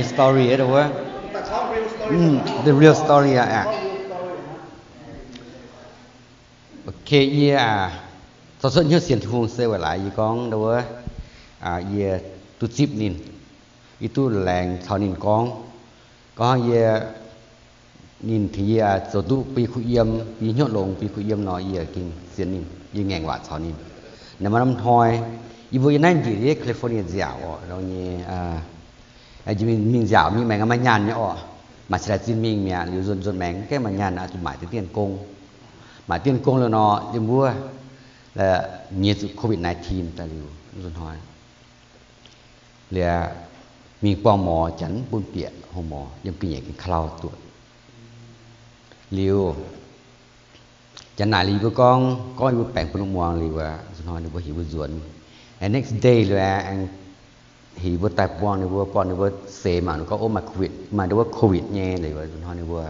story wuov, the real story aqv. Ok, yie zoux cuotv hnyouv sienx Tin-Hungh se weic laaix yie gorngv wuov, yie duqv zipv ninh, yie duqv laengz caux ninh gorngv, gorngv yie, ninh tengx yie zoux duqv bun yie kuh yiem, bun yie hnyouv longx, bun yie kuh yiem nor, yie gengh sienx ninh, yie ngaengc waac caux ninh. Naaiv maaih norm hnoi, yie mbuo yiem naaiv njiec California nziaauc oc, nyei, mingh nziaauc mingh maengx maaih nyaanh nyei oc, maaih cingx daaih zinh mingh mi'aqv. Liuz nzuonx nzuonx maengx gaengh maaih nyaanh oix zuqc maaic deix dienh gong. Maaic dienh gong liuz nor, yiem wuov nyei zuqc COVID nineteen daaih liuz nzuonx hnoi, liuz mingh buangh mor, janx mv bun bieqc hlo mor, yiem ga'nyiec gengh ka'lau duqv. Liuz janx naaic liuz yie mbuo gorngv, gorngv yie mbuo baengc bun muangx liuz, nzuonx hnoi ninh mbuo heuc mbuo nzuonx. Next day liuz aengx heuc mbuo daaih buangh ninh mbuo, buangh ninh mbuo seix mangc ninh gorngv ov maaih COVID, maaih nduov COVID nyei. Liuz nzuonx hnoi ninh mbuo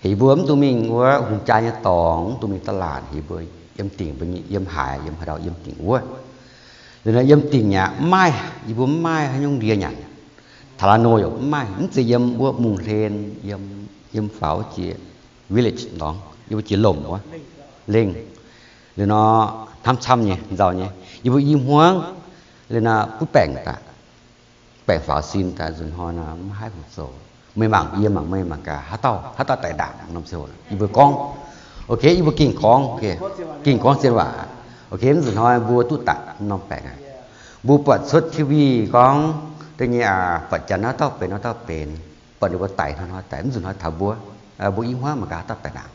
heuc mbuo mv dungx mingh wuov hungh jaa nyei dorngx, mv dungx mingh da'laatc, heuc mbuo yiem dingc, mbuo yiem haaix, yiem haaix ndau yiem dingc wuov. Liuz nor yiem dingc aqv, mv maaih, yie mbuo mv maaih haaix nyungc ndie nyanc. Taux la'no yaac mv maaih, mv zeiz yiem wuov mungh hlen, yiem, yiem faaux jiex village dorngx, yiem wuov jiex lomc wuov, lengh. Liuz nor hnamv camv nyei, nzauh nyei, yie mbuo i hmuangv liuz nor butv baengc daaih, baengc faaux sin daaih, nzuonx hnoi nor mv haih hungh zoux. Meih mangc yie, mangc meih, mangc gaax haaix dauh, haaix dauh daic ndaangc norm ziangh hoc. Yie mbuo gorngv, ok, yie mbuo gengh gorngv, gengh gorngv zien waac. Ok, mv nzuonx hnoi mbuo duqv daic norm baengc aqv. Mbuo buatc cuotv T V gorngv da'nyeic aqv, buatc janx haaix dauh benx, haaix dauh benx, buatc ninh mbuo daic hnoi-hnoi daic, mv nzuonx hnoi taux mbuo, mbuo i hmuangv mangc gaax haaix dauh daic ndaangc.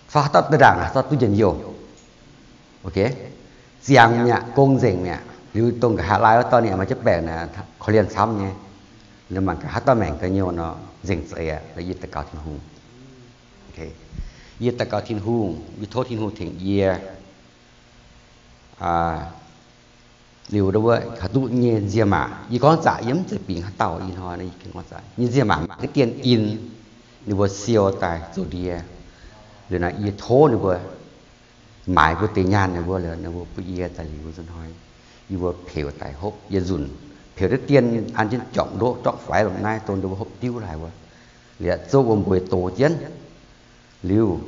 Fai haaix dauh daic ndaangc, haaix dauh duqv njien-youh. Ok, ziangx mi'aqv, gong nzengc mi'aqv. Liuz dongh nqa'haav laai wuov dauh ninh maaih jienv baengc naaic, korv-lienh camv nyei. Liuz mangc gaax haaix dauh maengc ga'nyouh nor, nzengc za'eix aqv. Yie daux gaux Tin-Hungh. Yie daux gaux Tin-Hungh, yie tov Tin-Hungh tengx yie. Liuz wuov, haaix duqv nyei nzie maac, yie gorngv zaqc, yie mv zeiz bingx haaix dauh, ih hnoi yie gorngv zaqc nyei nzie maac, maaih ga'dienh in, ninh mbuo siou daaih zoux ndie. Liuz naaic yie tov ninh mbuo maaiz mbuo deix nyaanh ninh mbuo, ninh mbuo bun yie daaih liuz nzuonx hnoi, yie mbuo peux daaih hopv, yie nzunc peux deix dienh an jienv jorpc ndoqv, jorpc faix lomh naaiv, dongh ninh mbuo hopv diuv laaix wuov. Liuz zouv wuom mbueix dox jienv. Liuz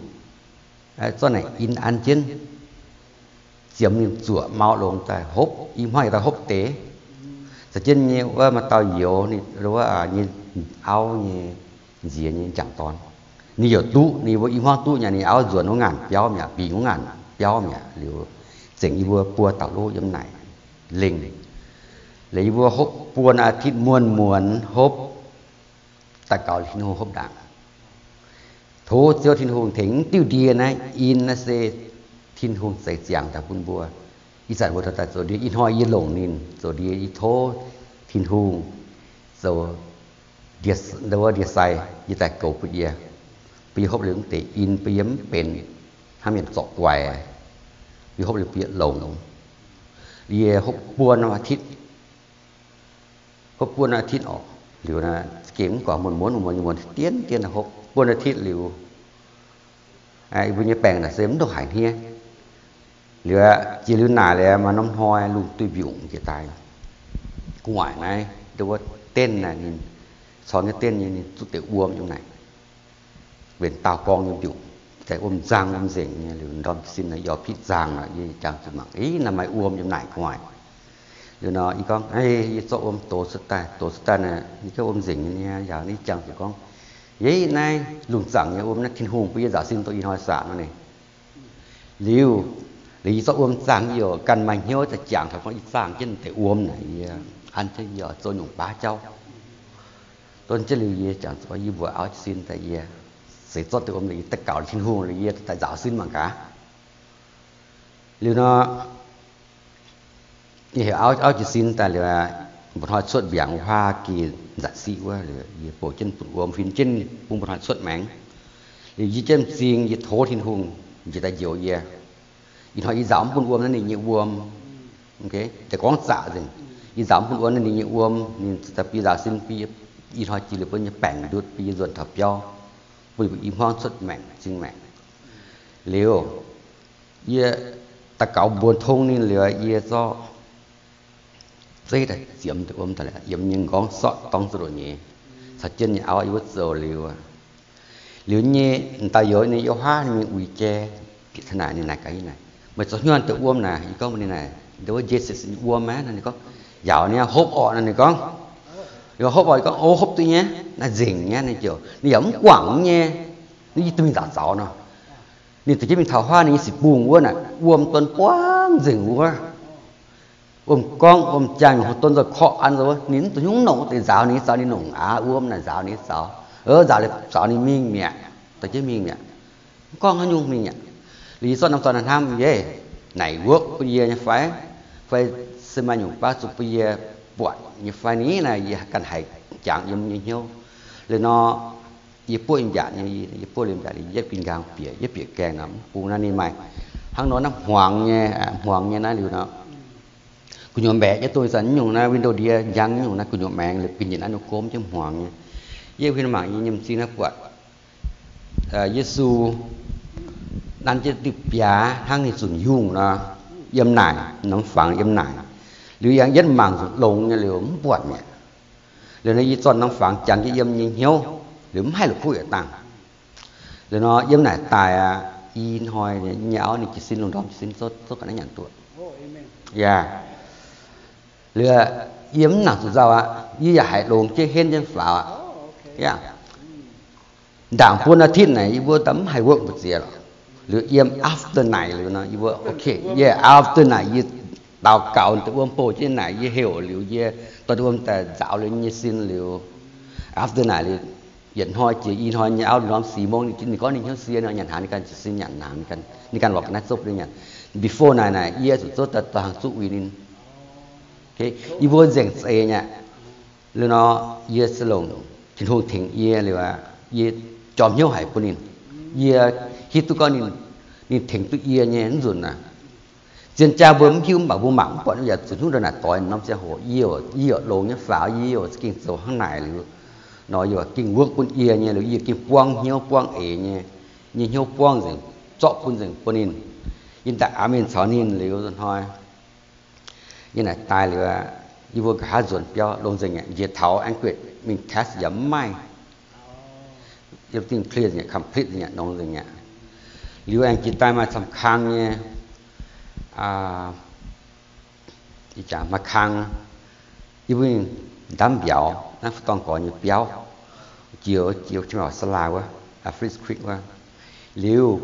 zorqv naaic in an jienv, ziemx ninh zuoqc mau longx daaih hopv, i hmuangv yietc dauh hopv deix. Za'jienv nyei wuov maaih dauh youz ninh wuov nyei auv nyei nziex nyei m'jangc dorn. Ninh youc duqv, ninh mbuo i hmuangv duqv nyei, ninh auv nzuonx wuov ngaanc biauv mi'aqv, bingx wuov ngaanc biauv mi'aqv. Liuz zengc yie mbuo buo dauh lov yiem naaic lengh. Liuz yie mbuo hopv buo อาทิตย์ muonz-muonz hopv, daux gaux Tin-Hungh hopv ndaangc. Tov Ziouv Tin-Hungh tengx diuh ndie naaiv, in naaiv se Tin-Hungh zeix ziangx daaih bun mbuo. Ih zanc mbuo taux daaih zoux ndie, ih hnoi yie longc ninh zoux ndie, yie tov Tin-Hungh zoux ndie, ndie sai, yie daaih goux bun yie. Bun yie hopv liuz mv deix in, bun yie mv benx hnangv mienh zorc guaix. Bun yie hopv liuz bun yie longx. Yie hopv buo อาทิตย์ Hopv buo อาทิตย์ orqc, liuz naaic gengh mv guangc muonz-muonz, muonz-muonz, dienv-dienv hopv buo อาทิตย์ liuz, yie mbuo nyei baengc naaic se mv ndongc haaix hniev. Liuz jiex liuz naaic liuz maaih norm hnoi lungh duih mbiungc jiex daaih. Gu'nguaaic naaiv ndau wuov denv naaic ninh, corng nyei denv nyei ninh zuqv deix wuom yiem naaic. Benx daauh gorngv nyei mbiungc, daaih wuom nzang wuom nzengc nyei. Liuz ndorm sin naaic yie piqv nzangc naaic, yie jangx zuqc mangc, ih, naaiv maaih wuom yiem naaic gu'nguaaic. Liuz nor yie gorngv, yie zorqv wuom dox cuotv daaih, dox cuotv daaih naaic, yie gorngv wuom nzengc nyei niaa. Yaac yie jangx zuqc gorngv, yie, naaiv lungh zaangc nyei wuom naaiv Tin-Hungh bun yie nzaaux sin dongh ih hnoi saah nor ni. Liuz, liuz yie zorqv wuom zaangc, yie youc ganh maaih hnyouv daaih jangx taux gorngv yie zaangc jienv deix wuom naaic, yie an jienv yie oix zoux nyungc baav jauv. Donv jienv liuz yie jangx zuqc yie mbuoqc auv jiez sin daaih, yie seix zorqv deix wuom liuz yie daux gaux Tin-Hungh liuz yie daaih nzaaux sin mangc gaax. Liuz nor, yie heuc auv, auv jiez sin daaih liuz, mba'hnoi cuotv mbiaangx Hoa Kỳ nza'siqv wuov liuz, yie bouc jienv bun wuom huin jienv bun mba'hnoi cuotv maengx. Liuz yie jienv m'zing, yie tov Tin-Hungh njiec daaih njoux yie. Ih hnoi yie nzaaux mv bun wuom naaiv ninh nyei wuom. Deix gorngv zaqc nzengc, yie nzaaux mv bun wuom naaiv ninh nyei wuom, ninh daaih bun yie nzaaux sin, bun yie ih hnoi jiex liuz bun yie baengc ndutv, bun yie nzuonx taux biauv, bun yie i hmuangv cuotv maengc, m'zing maengc. Liuz, yie daux gaux mbuox tong ninh liuz, yie zorqv zeiv daaih ziemx deix wuom daaih, yiem nyei m'nqorngv sortv dorngv zuqc loz nyeiz, caux jienv nyei auv yie mbuo zoux liuz. Liuz nyei m'dauh youz ninh yiem huaav ninh mingh uix jai, bieqc taux naaic ninh naaic gaax yie naaic, meih zoux haaix nyungc deix wuom naaic? Yie gorngv mbuox ninh naaic, deix wuov Jason nyei wuom aqv. Ninh gorngv, yaac ninh hopv orqc nor. Ninh gorngv, yaac hopv orqc. Yie gorngv, o, hopv duqv nyei, naaiv nzengc nyei. Ninh ziouc, ninh yaac mv guangc nyei. Ninh yie duqv mingh nzaaux zaux nor. Ninh da'jienv mingh taux huaav ninh nyei sic bungh wuov naaic, wuom don buangv nzengc wuov. Wuom-gorngv wuom-jaang haaix don nzauh korqv an nzauh wuov, ninh mv zuqc hnyouv nongc deix nzaaux ninh nyei zaux, ninh nongc aqv. Wuom naaic nzaaux ninh nyei zaux, nzaaux liuz zaux ninh mingh mi'aqv, da'jienv mingh mi'aqv. Mv gorngv haaix nyungc mingh mi'aqv. Liuz yie zorqv norm zaux naaic hnamv, yie, naaic wuov bun yie nyei fai, fai se maaih nyungc baav zuqc bun yie buatc nyei fai ni naaic, yie ganh haiz jangx yiem nyei hnyouv. Liuz nor, yie buov yiem mbiaatc nyei, yie buov liuz mbiaatc liuz, yietv bun nqaang bieqc, yietv bieqc gaengh nor, mv bung naaiv ninh maaih hnangv nor naaiv hmuangx nyei, hmuangx nyei naaiv liuz nor, gu'nyuoz mbaeqc jienv dongh ih zanc nyungc naaiv window ndie njang nyungc naaiv gu'nyuoz maengx liuz ga'nyiec naaiv nor gomv jienv hmuangx nyei. Yie huin mangc yie nyei m'zing naaiv buatc Yesu nanv jienv diuh biaa hnangv ninh zunc yungh nor, yiem naaic norm fangx yiem naaic. Liuz yangh yietv mangc longx nyei liuz mv buatc mi'aqv. Liuz nor yie zorqv norm fangx jangx jienv yiem nyei hnyouv, liuz mv haih la'kuqv yietc dangh. Liuz nor yiem naaic daaih aqv, i hnoi nyei auv ninh jiez sin lungh ndorm jiez sin zouv ga'naaiv nyanc duqv. Yaac liuz yie mv nangc zuqc nzauh aqv, yie yaac haiz longx jienv henv jienv faaux aqv. Yaac ndaangc buo อาทิตย์ naaic yie mbuo daaih mv haih work mbu'ziex lorqc. Liuz yiem after naaic liuz nor yie mbuo okay, yie after naaic yie daux gaux deix wuom bouh jienv naaic yie heuc liuz yie dorh deix wuom daaih nzaaux liuz nyei sin liuz, after naaic liuz, yietc hnoi jiex i hnoi nyei auv lungh ndorm sic mong ninh gorngv ninh hnyouv sie nor nyanc hnaangx, ninh ganh jiez sin nyanc hnaangx, ninh ganh lorz ga'naaiv zouv bun ninh nyanc. Before naaic naaic yie zuqc zouv daaih dorh hnaangx zuqv uix ninh. Yie mbuo nzengc za'eix nyei aqv. Liuz nor yie se longc Tin-Hungh tengx yie liuz aqv, yie jorm hnyouv haic bun ninh. Yie hiuv duqv gorngv ninh, ninh tengx duqv yie nyei mv nzunc aac. Zien jaa mbuo mv hiuv mv baac mbuo mangc mv buatc yaac zuqc hnyouv ndongc naaic doix norm ziangh hoc yie, yie longx nyei faaux, yie za'gengh zoux hnangv naaic liuz nor yie gengh work bun yie nyei liuz yie gengh buangv hnyouv buangv eix nyei, nyei hnyouv buangv nzengc, zorqv bun nzengc bun ninh. Yie daaih aqc mingh caux ninh liuz hnoi yie naaic daaih liuz aqv, yie mbuo nqa'haav nzuonx biauv longx nzengc aqv, njiec taux Anchorage mingh test yaac mv maaih. Yiem dingh clear nzengc, complete nzengc aqv, nongx nzengc aqv. Liuz aengx jiex daaih maaih camv kang nyei, ih zanc maaih kang, yie mbuo mingh ndamv mbiauz naaiv Fu Dorng Gorx nyei biauv, jiex, jiex Salaa wuov, Fritz Creek wuov. Liuz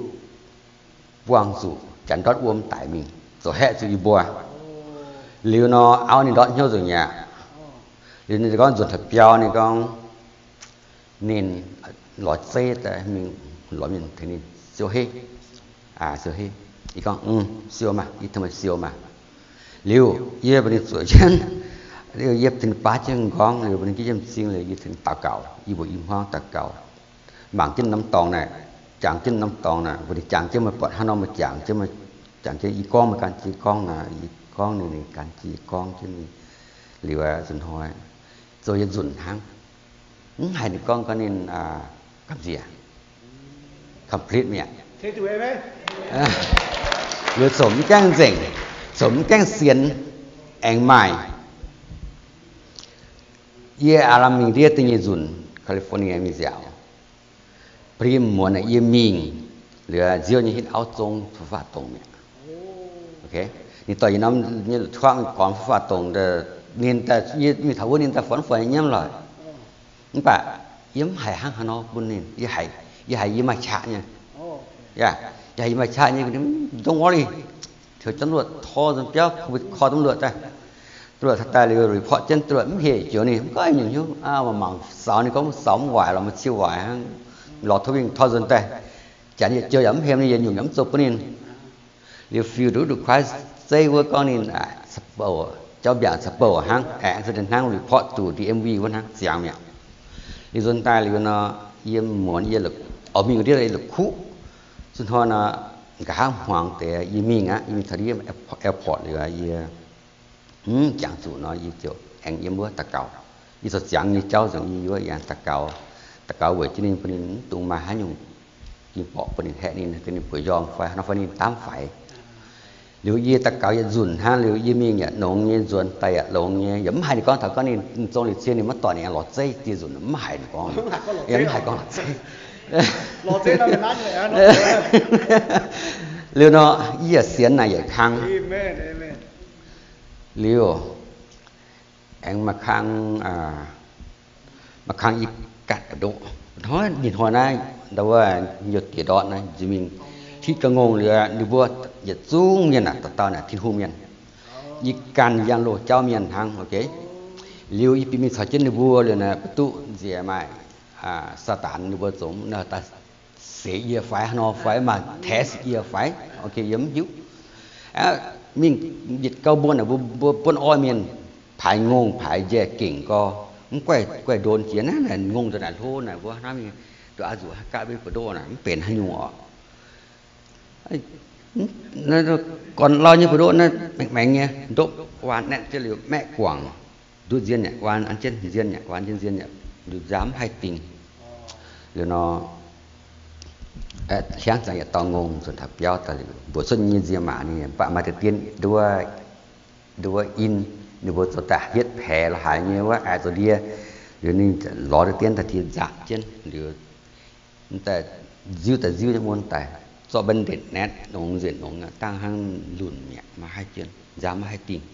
buangh zuqc janx ndortv wuom daic mingh, zoux haeqv zuqc yie mbuo. Liuz nor auv ninh ndortv hnyouv nzengc mi'aqv. Liuz ninh gorngv nzuonx taux biauv ninh gorngv ninh lorz zeiv daaih mingh lorz mienh tengx ninh siou heiv, siou heiv. Yie gorngv, siou maah, yie tengx meih siou maah. Liuz yie mbuox ninh zuoqc jienv, liuz yie tengx ninh baav jienv m'nqorngv, liuz mbuox ninh jienv yiem m'zing, liuz yie tengx daux gaux, yie mbuox i hmuangv daux gaux, mangc jienv norm dorngx naaic, jangx jienv norm dorngx naaic, mbuox ninh jangx jienv meih buatc hnangv nor meih jangx jienv, jangx jienv yie gorngv meih gan jienv gorngv naaic, yie gorngv ninh, ninh gan jienv yie gorngv jienv ninh. Liuz aqv, nzunc hnoi zoux yietc nzunc hnangv, mv haiz ninh gorngv, gorngv ninh gamh nziex, complete mi'aqv. Liuz zoux mv gaengh nzengc, zoux mv gaengh sienx, aengx maaih. Yie aav lamh mingh ndiev da'nyeic nzunc California mingh nziaauc, plim muonz yie mingh, liuz nziouv nyei hitv auv zong faaux faah dongc mi'aqv. Ninh dorh yie norm nyei la'tuangv gormx faah faah dongc, ninh daaih, yie mingh taux wuov ninh daaih fornv fornx yie nyiemv lorqc. Mv baac yie mv haiz hnangv haaix nor bun ninh. Yie haiz yie maaih qaqv nyei. Yaac yie haiz yie maaih qaqv nyei, don't worry. Taux jangv luoqc tor nzunc biauv, call ตำรวจ daaih. ตำรวจ taux daaih liuz report jienv, ตำรวจ mv hec joux ninh, mv gorngv nyungc hnyouv. Mangc mangc saux ninh gorngv saux mv waaic lorqc, maaih cie waaic hnangv. Lorz tov wingh tor nzunc daaih. Janx yietc joux yaac mv hemx ninh, yietc nyungc yaac mv zoux bun ninh. Liuz fiuv duqv duqv kuaaiv zeiv wuov gorngv ninh jauv mbiaangc caux bouh hnangv, aengx accident hnangv, report to D M V wuov hnangv, ziangx mi'aqv. Liuz nzuonx daaih liuz nor, yie muonz yie oix mingh ndiev la'kuqv. Zunh hnoi nor, nqa'haav hmuangx deix yie mingh aqv, yie mingh taux ndiev airport liuz yie mv jangx zuqc nor, yie ziouc aengx yiem wuov daux gaux. Yie zoux ziangx nyei jauv nzengc, yie wuov yangh daux gaux. Daux gaux weic jienv ninh bun ninh mv dungx maaih haaix nyungc ging borqc bun ninh, haeqv ninh, ninh bueix njorng fai nor fai ninh daamv faix. Liuz yie daux gaux yietc nzunc hnangv, liuz yie mingh yaac nongx nyei, nzuonx daaih yaac longx nyei. Yaac mv haiz ninh gorngv taux gorngv ninh zong liuz cien ninh maiv doic ninh lorz zeiv dieh nzunc, mv haiz ninh gorngv. Yaac mv haiz gorngv lorz zeiv. Liuz nor, yie yaac sienx naaic yietc kang. Liuz aengx maaih kang, maaih kang yie gatv ndoqv. Hnoi, ninh hnoi naaiv, ndau wuov, youh diex ndortv naaiv, nziex mingh hitv ga'ngongh liuz, ninh mbuo yietc zungv mienh naaic, dauh dauh naaic Tin-Hungh mienh. Yie ganh yangh loz jauv mienh hnangv, ok. Liuz yie bieqc mingh caux jienv ninh mbuo liuz naaic, mv duqv nziex maaih Saadaan ninh mbuo zoux naaiv daaih seix yie fai haaix nor fai maaih test yie fai, ok, yie mv hiuv. Mingh yietc gau mbuo naaic, mbuo, mbuo buonv orv mienh paaix ngongh paaix njaih gengh gau, mv guaih, guaih ndon jiex naaiv, naaic ngongh ndongc naaic hlo naaic, mbuo hnamv mingh nduqc aqv, nzuqc haaix gaav mbu'ndongx naaic mv benx haaix nyungc orqc. Gorn lauh nyei mbu'ndongx naaiv maengx maengx nyei, ndopv waan naetv jienv liuz maeqv guangc, nduqc nzien yaac waan an jienv, nzien yaac waan jienv, nzien yaac liuz nzaamv mv haih dingh. Liuz nor, hliangv zaangc yietc dauh ngongh nzuonx taux biauv daaih liuz, mbuoqc cuotv nyei nzie maac ninh mv baac maaih deix dien nduov, nduov in, ninh mbuo zoux daaih hietv paix lorz haaix nyei wuov, aengx zoux ndie. Liuz ninh lorz deix dien daaih tiex nzaatc jienv liuz, daaih nziuv daaih nziuv nyei mun daaih, zorqv mbaeqv ndetc naetv nongx nzengc nongx, dangh hnangv lunc mi'aqv, maiv haih jienv, nzaamv maiv haih dingh.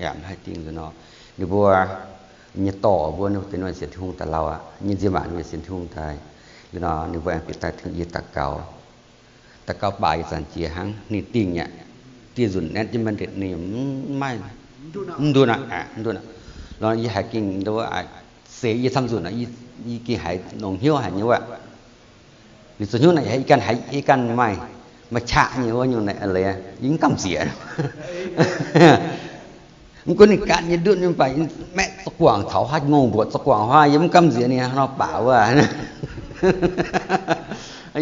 Yaac maiv haih dingh liuz nor, ninh mbuo nyei dorc mbuo, ninh mbuo deix nor sienx Tin-Hungh daaih lauh aqv, nyei nzie maac ninh mbuo sienx Tin-Hungh daaih. Liuz nor ninh mbuo aengx bieqc daaih tengx yie daux gaux. Daux gaux baac ih zanc jiex hnangv, ninh dingh aqv. Dieh nzunc naetv jienv mbaeqv ndetc ninh mv maaih, mv nduqc aqv, mv nduqc aqv. Nor yie haiz gengh seix yie camv nzunc, yie gengh haiz longx hnyouv haic nyei wuov. Liuz zoux hnyouv naaic yie ganh haiz, yie ganh maaih, maaih qaqv nyei wuov nyungc naaic leiz, yie mv gamh nziex. Mv gunv ninh gaatv nyei ndutv nyei mv baac maeqv za'guangc taux haaix ngongh mbuoqc za'guangc huaav, yie mv gamh nziex ninh nor baac wuov.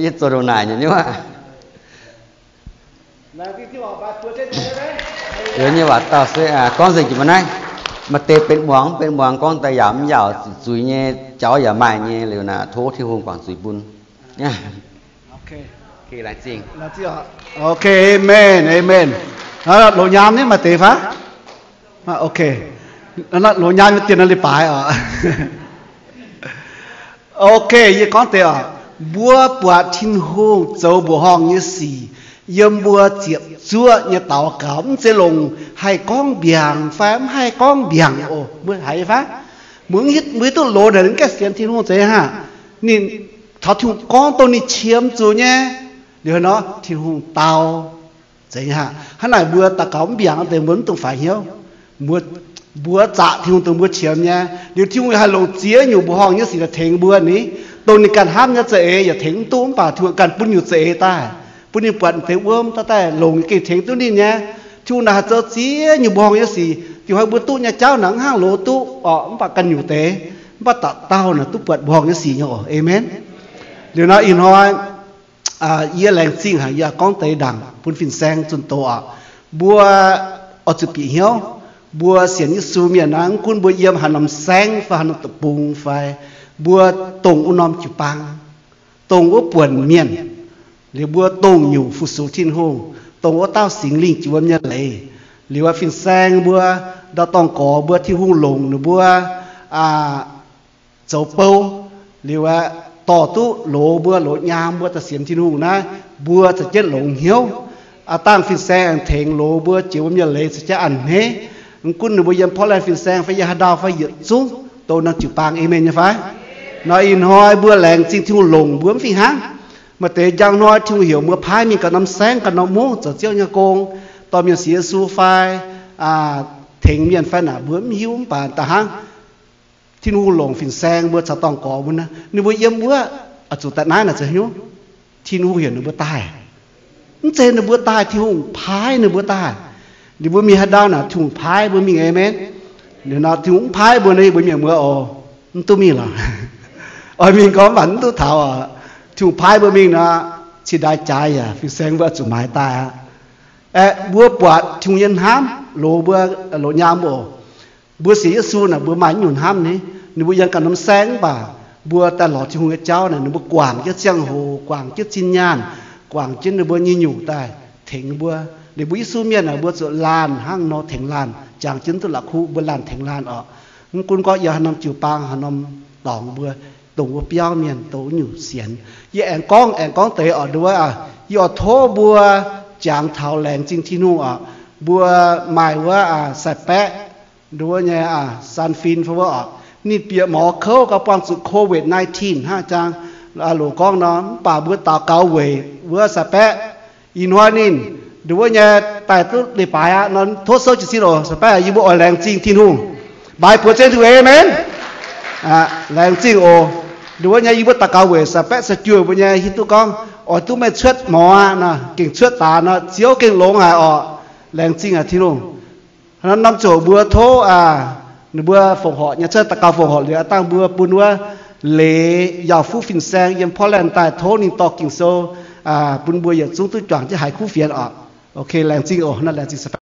Yie zoux ndongc naaic nyei wuov. Liuz nyei waac dauh se gorngv nzengc jiex mbuo naaiv, maaih deix benx muangx mv benx muangx, gorngv daaih yaauc mv yaauc, zuiz zuiz nyei jauv yaac maaih nyei. Liuz naaic tov Tin-Hungh guangc zuiz bun. Ok, amen, amen. Loz nyaam nyei maaih deix fai? Ok, loz nyaam nyei dien nor leiz-baaix oc. Ok, yie gorngv deix oc. Mbuo buatc Tin-Hungh zoux mbuoqc horngh nyei sic yiem mbuo ziepc zuoqv nyei daux gaux, mv zeiz longc haih gorngv mbiaangc fai mv haih gorngv mbiaangc oc. Mbuo haiz fai? Mbuo hiuv duqv loz naaic mv gaengh sienx Tin-Hungh zeiz hnangv. Ninh taux Tin-Hungh gorngv dongh ninh qiemx zuqc nyei, liuz nor Tin-Hungh dau zeiz hnangv. Hnangv naaic mbuo daux gaux mv mbiaangc deix mbuo mv dungx faix hnyouv. Mbuo zaqc Tin-Hungh dongh mbuo qiemx nyei, liuz Tin-Hungh yaac haih longc ziex nyungc mbuoqc horngh nyei sic daaih tengx mbuo ni. Dongh ninh ganh hnamv nyei za'eix yaac tengx mv duqv, mv baac Tin-Hungh ganh bun nyungc za'eix daaih, bun ninh buatc deix wuom daaih longc gengh tengx duqv ninh nyei. Tin-Hungh naaic haih zoux ziex nyungc mbuoqc horngh nyei sic, diuh hnoi mbuo duqv nyei jauv naaic mv hnangv loz duqv oc, mv baac ganh nyungc deix, mv baac dauh dauh naaic duqv buatc mbuoqc horngh nyei sic nyei oc. Amen. Liuz nor ih hnoi yie laengz zingh haic, yie gorngv deix ndaangc bun fin-saeng zunh doz oc. Mbuo oix zuqc bieqc hnyouv, mbuo sienx Yesu mienh naaiv, mv gunv mbuo yiem haaix norm saengv fai haaix norm deic-bung fai, mbuo dongh wuov norm jiu-baang, dongh wuov buonc mienh, liuz mbuo dongh nyungc fu-sux Tin-Hungh, dongh wuov dauh Singx Lingh jiex wuom nyei leiz, liuz fin-saeng mbuo, ndau-dorngh gorx mbuo, Tin-Hungh longc ninh mbuo zoux bou, liuz aeqv, dorh duqv loz mbuo, loz nyaam mbuo daaih sienx Tin-Hungh naaiv, mbuo za'gengh longx hnyouv. Aav dangh fin-saeng aengx tengx loz mbuo jiex wuom nyei leiz caux jienv a'hneiv. Mv gunv ninh mbuo yiem Portland fin-saeng fai yiem haaix ndau fai yietc zungv, dongh naaiv jiu-baang, amen nyei fai? Nor ih hnoi mbuo laengz zingh Tin-Hungh longc mbuo mv fih hnangv. Maaih deix njang hnoi Tin-Hungh heuc mbuo paaiv mingh ganh norm saengv ganh norm mungv zoux Ziouv nyei gong, dorh mienh sienx Yesu fai tengx mienh fai naaic mbuo mv hiuv, mv baac da'hnangv Tin-Hungh longc fin-saeng mbuo caux dorngh gorx mbuo, ninh mbuo yiem wuov, oix zuqc daaih naaiv naaic zoux hnyouv. Tin-Hungh heuc ninh mbuo daaih. Mv zeiz ninh mbuo daaih, Tin-Hungh paaiv ninh mbuo daaih. Ninh mbuo mingh haaix ndau naaic Tin-Hungh paaiv mbuo mingh, amen. Liuz nor Tin-Hungh mv paaiv mbuo nor, yie mbuo mienh mbuo oix mv duqv mingh lorqc. Oix mingh gorngv mv baac mv duqv taux oc. Tin-Hungh paaiv mbuo mingh nor, cingx ndaaix jaaix yaac fin-saeng mbuo oix zuqc maaiz daaih aqv. Aeqv, mbuo buatc Tin-Hungh nyei hnamv loz mbuo, loz nyaam mbuo oc. Mbuo sienx Yesu naaic mbuo maaih nyungc hnamv ni. Ninh mbuo yiem ganh norm saengv mv baac mbuo daaih lorz Tin-Hungh nyei jauv naaic, ninh mbuo guangc jienv ziangh hoc, guangc jienv zinh nyaanh, guangc jienv ninh mbuo nyei nyungc daaih tengx mbuo. Liuz mbuo Yesu mienh aah, mbuo zuqc laanh hnangv nor tengx laanh. Jangx jienv duqv la'kuqv, mbuo laanh tengx laanh orqc. Mv gunv gorngv yiem haaix norm jiu-baang, haaix norm dorngx, mbuo dongh wuov biauv mienh, dongh wuov nyungc sienx. Yie aengx gorngv, aengx gorngv deix orqc, nduov, yie oix tov mbuo jangx taux laengz zingh Tin-Hungh orqc. Mbuo maaih wuov sai-baeqv, nduov nyei, San Fin fai wuov orqc, ninh bieqc mor kouv gauh buangh zuqc COVID nineteen hnangv jang, loz gorngv nor. Mv baac mbuo daux gaux weic wuov sai-baeqv. Ih hnoi ninh, nduov nyei, daaih duqv leiz-baaix aqv nor, tov souv jiez sin oc. Sai-baeqv, yie mbuo oix laengz zingh Tin-Hungh. Mbaix buoz zien Tin-Hungh, aamen. Laengz zingh oc. Nduov nyei, yie mbuo daux gaux weic sai-baeqv sai-juoh mbuo nyei hiuv duqv gorngv oix duqv meih cuotv mor aqv nor, gengh cuotv daaih nor, Ziouv gengh longx haic orqc. Laengz zingh aqv Tin-Hungh. Norm ziouc mbuo tov, ninh mbuo fongc horc nyei, cuotv daux gaux fongc horc liuz, dangh mbuo bun wuov Leiz Yauh Fuv Fin-Saeng yiem Portland daaih tov ninh dorh Ging-Sou bun mbuo yietc zungv duqv juangc jienv haiz kuv fienx orqc. Ok, laengz zingh oc. Laengz zingh